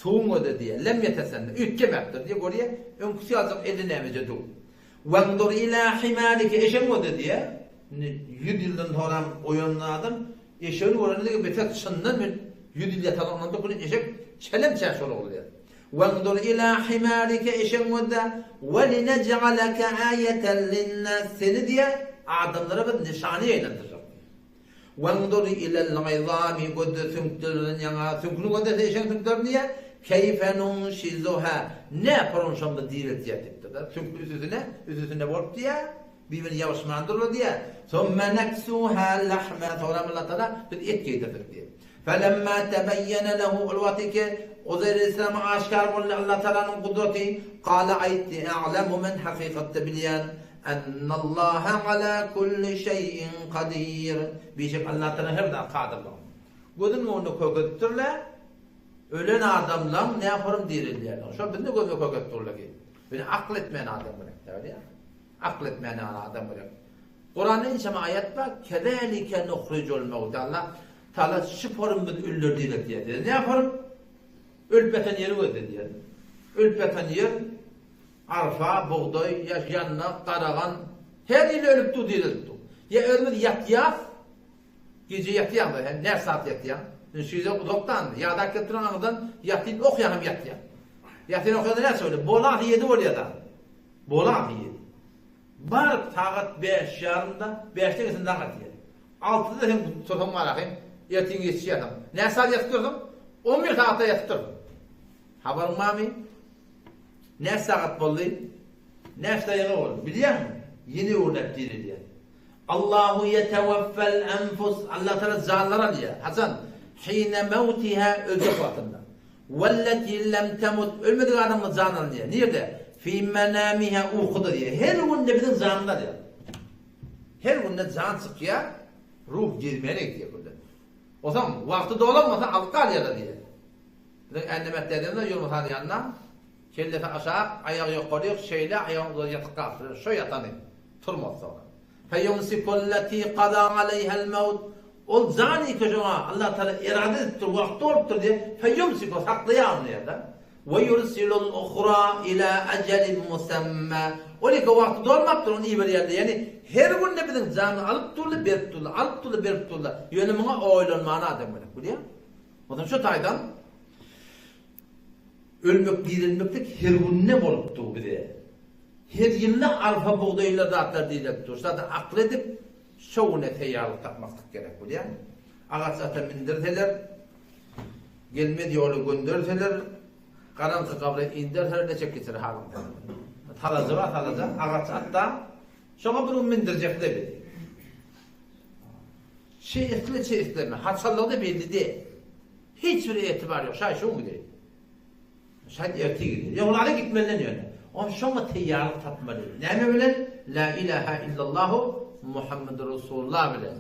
Suwuň özi diýýär, lem ýetesende, üýtgemäpdir diýýär, görýär, öňküsi ýaljak elde nämeje dur. Wendur ila himalike, eşegiň özi diýýär, indi ýüz ýyldan soňram oýanan adam, eşegini görende diýýär, beter çyndan men ýüz ýyl ýatan ondan köne eşek çelem-çäş bolup bolýar. Wendur ila himalike, eşegiň özi, we linej'aleke aýeten linnas, seni diýýär, adamlara bir nyşana aýlandyrjak diýýär. Wendur ilel-yzami gözde süňklerden ýaňa süňküni gözlese eşegiň süňklerini diýýär, keýfe nunşizuha näpür ony şonda direltýär diýipdir-de. Süňküni üstüsine, üstüsine bolup diýýär. Bir-birine ýabyşman durlar diýýär. Summa neksuha lahma, soňra Allah Tagala biz et geýdirdik diýýär. Felemma tebeýýene lehu, ol wagty ki, Uzeýr aleýhissalama aşgär boldy Allah Tagalanyň gudraty, kale aýtdy, A'lemu men hakykatda bilýän, ennallaha ala kulli şeýin kadir, bişek Allah Tagala her zada kadyrlygyny. Gözüniň öňünde kökezipdirler, ölen adamlaň nähorum direlýändigini. Şol biziň-de gözüne kökezip durlar ki, Ýöne akyl etmeýän adam gerek däl ýa. Akyl etmeýän adam gerek. Kuranda ençeme aýat bar, Kezalike nuhrijul mewta. Allah Taala şu forum biz ölüleri diriltýär diýýär. Näme forum? Ölüp ýatan ýeri gözle diýýär. Ölüp ýatan ýer arpa, bugdaý, ýa ýandak, garagan her ýyl ölüp dur dirilip dur. Ýa özümiz ýatýas, Gije ýatýaň-da, hem näçe sagat ýatýaň? Indi şu ýerde uzakdan, ýadap gelip duran aňyrdan ýatyn okýaň hem ýatýaň. Ýatyn okanda näçe bolýar? Bolasy ýedi bolýar-da. Bolasy ýedi. Baryp sagat bäş ýarymda, bäşden geçen daň atýar. Altyda sen tursaň barahyn, ertir ýetişýärsiň. Näçe sagat ýatyp dursuň? On bir sagatda ýatyp dursuň. Habaryň barmy? Näçe sagat boldy? Näçe daýyga boldy? Bilýäňmi? Ýene öwrenip dirilýär. Allahu ýetewaffel enfus, Allah Tagala janlary alýar. Haçan? Hine mewtiha, öljek wagtynda. Welleti lem temut, ölmedik adamyň jany alynýar. Nirde? Fi menamiha, ukuda diýýär. Her günde biziň janymyzy alýar. Her günde jan çykýar, ruh gezmäne gidýär günde. Onsoň wagty dolan bolsa alyp galýarlar diýýär. Biziň Ännemet dädemiz Ýolmaz hanyň ýanynda, kellesi aşak, aýagy ýokaryk, şeýle aýagyny uzadyp ýatyp galypdyr. Şo ýatany. Turmaz soňra. Feýumsikulleti kaza aleýhel mewt, Ol jan ýeke şoňa Allah Tagala erada edipdir, wagty bolupdyr diýip, feýumsiku, saklaýar ony diýýär-de. We ýursilul uhra ila ejelin musemma, Ol ýeke wagty dolmapdyr, ony iberýär-de. Ýagny her günde biziň janyny alyp durdy, berip durdy, alyp durdy, berip durdy. Ýöne muňa oýlanmana adam gerek, bilýäňmi? Onsoň şu taýdan ölmek, dirilmeklik her günde bolup dur bize. Her ýylda arpa bugdaýlar zatlar diýlip dur. Şada akyl edip şo güne teýýarlyk tapmaklyk gerek bolýar. Agaç ata mindirseler, gelmez ýola gönderseler, garaňky gabra inderseler neçek geçer halyň sen. Salaja bar salaja, agaç atda şoňa bir gün mindirjekler bizi. Çe isle çe isleme, haçanlygy-da belli däl. Hiç bir etibar ýok, şaý şu gün gideýin. Şaýt ertir gider. Ýok, ol ala gitmelinden ýöne. Ol şoňa teýýarlyk tapmaly. Näme bilen? La ilaha illallahu Muhammedur Rasulullah bilen.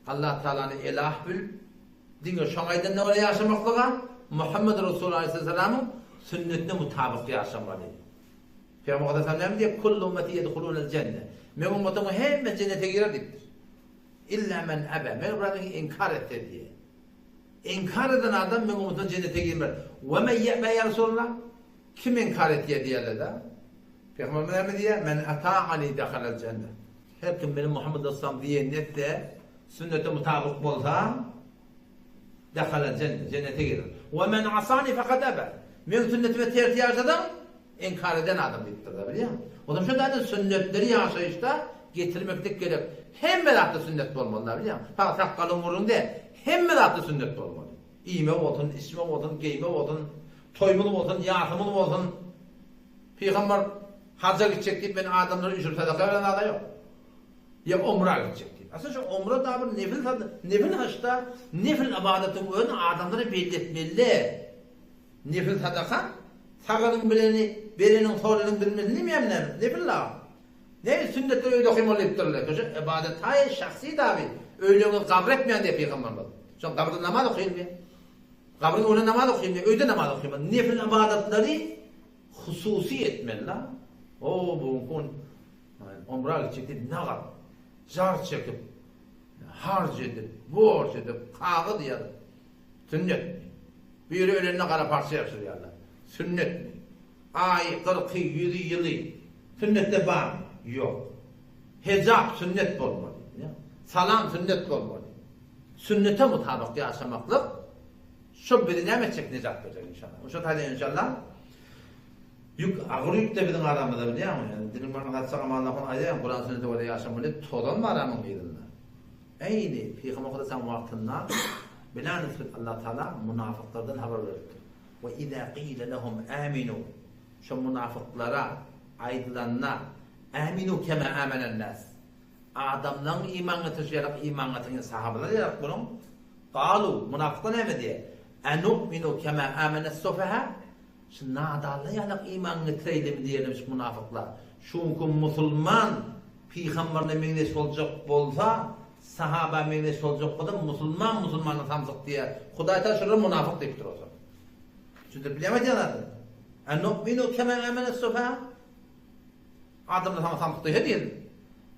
Allah Taalany elah bilip, diňe şoň aýdanyna görä ýaşamaklyga, Muhammed Rasul aleyhisselamyň sünnetine mutabyk ýaşamaly. Pygamber aleyhisselam näme diýýär? Kullu ummeti yedhulunel jenne. Meň ummatymyň hemmesi jennete girer diýipdir. Illa men aba. Meger bir adam inkar etse diýýär. Inkar eden adam meň ummatymdan jennete girmez. We men ýe'be ýa Resulallah? Kim inkar etýär diýerler-de. Pygamberimiz näme diýýär? Men ata'ani dehalel jenne. Her kim meniň Muhammed aleyhisselam diýenini etse, sünnete mutabyk bolsa, dehalel jenne, jennete girer. We men asani fekad ebe. Meň sünnetime ters ýaşasaň, Inkar eden adam diýipdir-de, bilýäňmi? Onsoň şo taýdan sünnetleri ýaşaýyşda getirmeklik gerek. Hemme zatda sünnet bolmaly-da, bilýäňmi? Faqat sakgalyň gürrüňi däl, hemme zatda sünnet bolmaly. Iýme bolsun, içme bolsun, geýme bolsun, toýumyz bolsun, ýasymyz bolsun. Pygamber haja gitjek diýip men adamlara üýşürip sadaka beren zada ýok. Ýa omra gitjek diýip. Aslynda şo omra da bir nefil nefil haçda, nefil ybadatyň özüni adamlara belli etmeli-dä. Nefil sadaka, saganyň bileni, bereniň solanyň bilmesini diýmeýän näme? Nefil lagym. Ne sünnetler öýde okaýmaly diýipdirler. Köşe ybadataýy şahsy dagy öýleriňizi gabr etmäň diýýär pygamberimiz. Şoň gabrda namaz okylmaýar. Gabryň öňünde namaz okylmaýar, öýde namaz okylmaly. Nefil ybadatlary hususy etmeli la. O bu gün omra gitjek diýip nagat jar çekip, harç edip, borç edip, kagyz ýazyp Sünnetmi? Biri ölende gara parça ýapşyrýarlar. Sünnetmi? Aýy, gyrky, ýüzi, ýyly. Sünnetde barmy? Ýok. Hejap sünnet bolmaly. Salam sünnet bolmaly. Sünnete mutabyk ýaşamaklyk şo bizi näme etjek nejat berjek inşallah. Şo taýdan inşallah ýük agyr ýükde biziň aramyzda bilýäňmi? Diliň barmy satjagam Allah ony aýdaýaň Kuran sünnete görä ýaşamaly tozan bar amyň yzynda. Eýni Pygamber Hudaýyň wagtynda bila nisbet Allah Taala munafyklardan habar beripdir. We iza qile lehum aminu şo munafyklara aýdylanda. Äminu kema amenen nas. Adamlaryň iman getirişi ýaly iman getirýän sahabalar ýaly boluň. Galu, mynafyklar näme diýýär? Enu'minu kema amenes sufeha? Şu nadanlar ýaly iman getireýlimi diýermiş mynafyklar. Şu günki musulman pygamberine meňzeş boljak bolsa, sahaba meňzeş boljak bolsa, musulman musulmana samsyk diýer. Hudaý Tagala şolara mynafyk diýipdir bolsa. Düşündirip bilýärmi aýdýan zadymy? Enu'minu kema amenes sufeha? Adamlar saňa samsyk diýse diýen.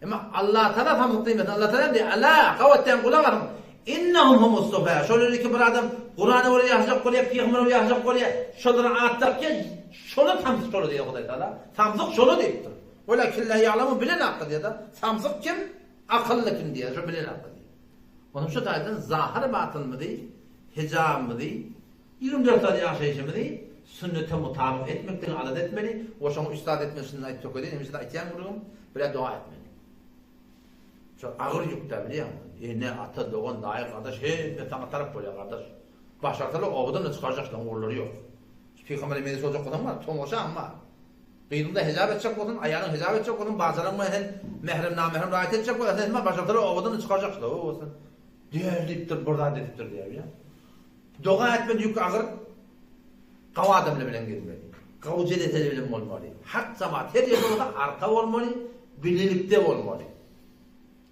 Emma Allah Taala samsyk diýmesin. Allah Taala diýýär, Ala, gabat diýen gulak asyň. Innahum humus sufa. Şol ýerdeki bir adam Kurana görä ýaşajak bolýar, pygambere görä ýaşajak bolýar. Şolara at dakýar, şola samsyk şola diýýär Hudaý Taala. Samsyk şola diýipdir. Welakin la ýa'lemun bilen hakda diýýär-de. Samsyk kim? Akylly kim diýýär, şo bilen hakda diýýär. Onuň şu taýdan zahyr batynymyzy, hijabymyzy, 24 saat ýaşaýşymyzy sünnete mutabyk etmekden alada etmeli we şoňa üç zat etmeli şunda aýdyp tökedeýin hemişe-de aýtýan gürrüňim birä doga etmeli. Şo agyr ýük-dä bilýäňmi? Ene, ata, dogan, daýy, gardaş hemme saňa tarap bolýar gardaş. Başarsalar obadan-da çykarjak şolaň ugurlary ýok. Şu pygambere meňzeş boljak bolsaň bar, tomaşaň bar. Gyzyň-da hijap etjek bolsun, aýalyň hijap etjek bolsun, bajalaň bilen sen mährem namährem raýat etjek bolsaň, sen başarsalar obadan-da çykarjak şolar. O sen däl diýipdir, bir zat edipdir diýýär bilýäňmi? Doga etmeli ýük agyr Gawy adamlar bilen gezmeli. Gawy jeleseler bilen bolmaly. Hak jamaat her ýerde bolsa arka bolmaly, bilelikde bolmaly.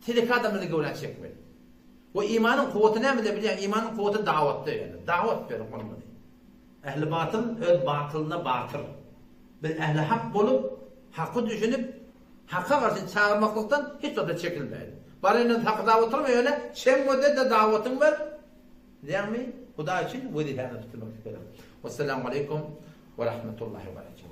Teleki adamlary göwrä çekmeli. We imanyň kuwwaty nämede bilýäň? Imanyň kuwwaty dawatda ýöne. Dawat berip bolmaly. Ähli batyl öz batylyna batyr. Biz ähli hak bolup, haky düşünip, haka garşy çagyrmaklykdan hiç wagtda çekilmäýli. Bar ýerinden sakyrdap oturma ýöne çem gözle-de dawatyňy ber. Bilýäňmi? Hudaý üçin wezipäňi bitirmek gerek. Wessalamu aleýkum we rahmetullahi we berekatuh.